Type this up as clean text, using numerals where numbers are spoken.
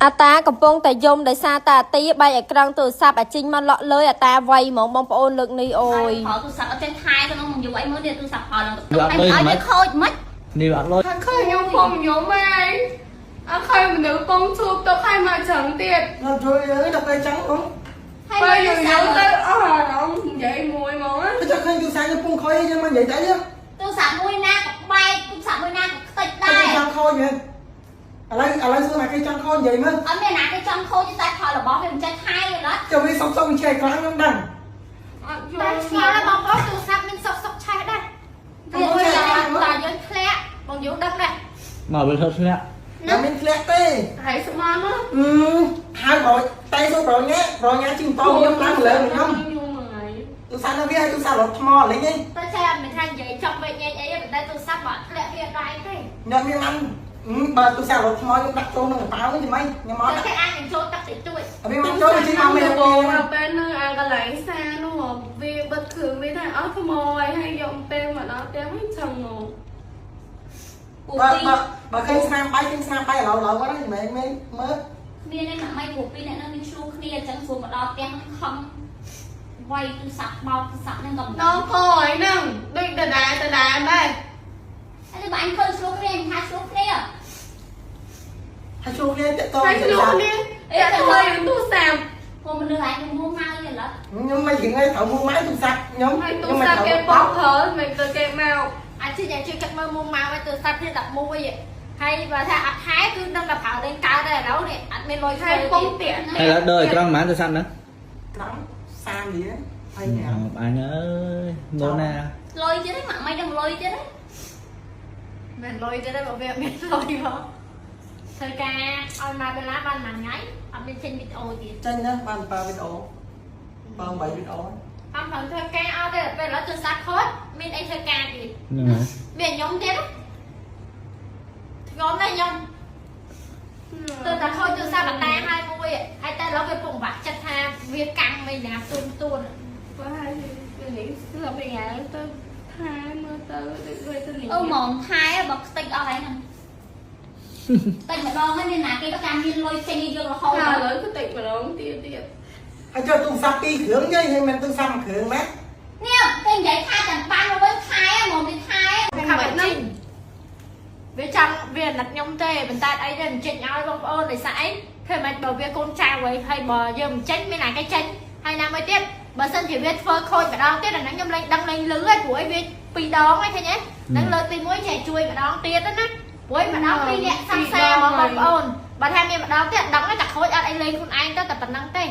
អាតាកំពុងតែយំដោយសារតែអាទីបែកអេក្រង់ទូរស័ព្ទអាជីញមកលក់លើយអាតាវៃហ្មងបងប្អូនលើកនេះអូយ ផលទូរស័ព្ទអត់ចេះថែទៅក្នុងយូរអីមើលនេះទូរស័ព្ទផលឡើង វាអត់លុយ ឲ្យ ហ្មង វាខូចមិន នេះវាអត់លុយ អត់ឃើញខ្ញុំពងខ្ញុំឯងអត់ឃើញមនុស្សពងជួបទៅឲ្យមកចឹងទៀត nó chơi ấy đọc cây trắng không? ពេលយូរយូរទៅអស់អារម្មណ៍និយាយមួយហ្មង Cái chắc khơi tôi sang cái phun khói chứ mà vậy đấy chứ. ទូរស័ព្ទមួយណាក៏បែកទូរស័ព្ទមួយណាក៏ខ្ទេចដែរ Cái trắng khôi vậy. Ở đây xưa là cây trắng khôi vậy mà. អត់មានណាគេចង់ខូចទេតែផលរបស់វាមិនចេះថែទេឡើយ Cho vì sống sống chơi quá nó đằng. អត់យ តែ ល់ ឆ្ងល់แล้วបងប្អូនទូរស័ព្ទមានសុកសុកឆេះដែរ វា វា ឆ្លាក់ តែយើងធ្លាក់បងយូរដឹងដែរ មកវាធ្វើធ្លាក់ Là mình lẹ tê. ហើយស្មានណា Ừ, hai rồi, tay số rồi nhé, rồi nhá chim to nhom lắm lên nhom. ខ្ញុំហ្នឹង Tôi sang nó biết hay tôi sang lọt mò lấy nhé. តែឆេះអត់មានថានិយាយចង់វែកញែកអីទេប៉ុន្តែទូរស័ព្ទបើធ្លាក់វាដែរទេ Nhận miếng ăn. Ừ, bà tôi sang lọt mò nhưng đặt trôn nó táo chứ mấy, nhưng mà តែគេអាចនឹងចូលទឹកតិចតួច ở bên ăn chơi chứ mà មក mình មកពេលនៅអាកន្លែងសានោះវាបិទគ្រឿងវាថាអត់ថ្មឲ្យហើយយកពេលមកដល់ផ្ទះវិញចឹងមក bà ពូពីរ bà bà khi snap bay lâu lâu quá đó thì mẹ mới mới មានឯម៉ាក់ម៉ៃព្រោះពីរអ្នកនឹងមានឆ្លោះគ្នាអញ្ចឹងស្រួលមកដល់ផ្ទះហ្នឹងខំវាយទូរស័ព្ទបោកទូរស័ព្ទហ្នឹងក៏មិន ដល់ខយហ្នឹងដូចដដែលដដែលដែរ ហើយបើអញឃើញឆ្លោះគ្នាអញថាឆ្លោះគ្នា hay chua lên tại ហើយ tôi ឆ្លោះគ្នាតែធ្វើទូរស័ព្ទ ព្រោះមនុស្សឯងមួម៉ៅយល់ nhưng mày chỉ ngay thảo mua máy tôi sạc nhóm ហើយទូរ nhưng mày ស័ព្ទគេ thảo បងប្រើមិនទៅគេមក អាចជិះយ៉ាងជួយចិត្តមើលមុំមកឲ្យទូរស័ព្ទនេះ11ហើយបើថាអត់ថែគឺនឹងតែប្រើលេងកើតដែរឥឡូវនេះអត់មានលុយ ហើយពងទៀក ហើយឡើយដើរអេក្រង់ហ្មងទូរស័ព្ទហ្នឹង trắng sang gì đấy hay nhỉ អញអើយមើលណា លុយទៀតឯងម៉ាក់ម៉ៃដឹងលុយទៀតឯង មិនលុយទេបើវាមានលុយមកធ្វើការឲ្យមកវេលាបានមួយថ្ងៃអត់មានចេញវីដេអូទៀត tranh đó bàn ba bên ố ba bảy bên ố អត់ប្រឹងធ្វើការអត់ទេពេលឥឡូវទូរស័ព្ទខូចមានអីធ្វើការទៀត ហ្នឹងហើយ មានខ្ញុំទៀតធ្ងន់ណាស់ខ្ញុំទៅតែខូចទូរស័ព្ទបតាហើយមួយហើយតែឥឡូវវាពុំបាក់ចិត្តថាវាកាំងមិនណាទួនទួន បើហើយនេះស្លាប់ឯងទៅថែមើលទៅដូចវាទៅនេះ អឺហ្មងថែបើខ្ទេចអស់ហើយហ្នឹង តិចម្ដងហ្នឹងមានណាគេចាំមានលុយចេញឲ្យយើងរហូត ឥឡូវគឺតិចម្ដងទៀតទៀត anh cho tôi sạc pi khưởng chứ hay mình tôi sạc mà khưởng mát នេះគេនិយាយថាទាំងបានមកវិញថែហ្មងវាថែ ខាងហ្នឹងវាចង់វាអាណិតខ្ញុំទេប៉ុន្តែអីទេមិនចេញឲ្យបងប្អូនដោយសារអីធ្វើម៉េចបើវាកូនចៅហើយហើយបើយើងមិនចេញមានណាគេចេញហើយណាមួយទៀតបើសិនជាវាធ្វើខូចម្ដងទៀតអាហ្នឹងខ្ញុំលែងដឹងលែងលឺហើយព្រោះអីវាពីរដងហើយឃើញទេហ្នឹងលើកទី1ចេះជួយម្ដងទៀតណាព្រោះម្ដងពីរអ្នកសង្សារហ្មងបងប្អូនបើថាមានម្ដងទៀតដឹងតែខូចអត់អីលេងខ្លួនឯងទៅតែប៉ុណ្្នឹងទេ។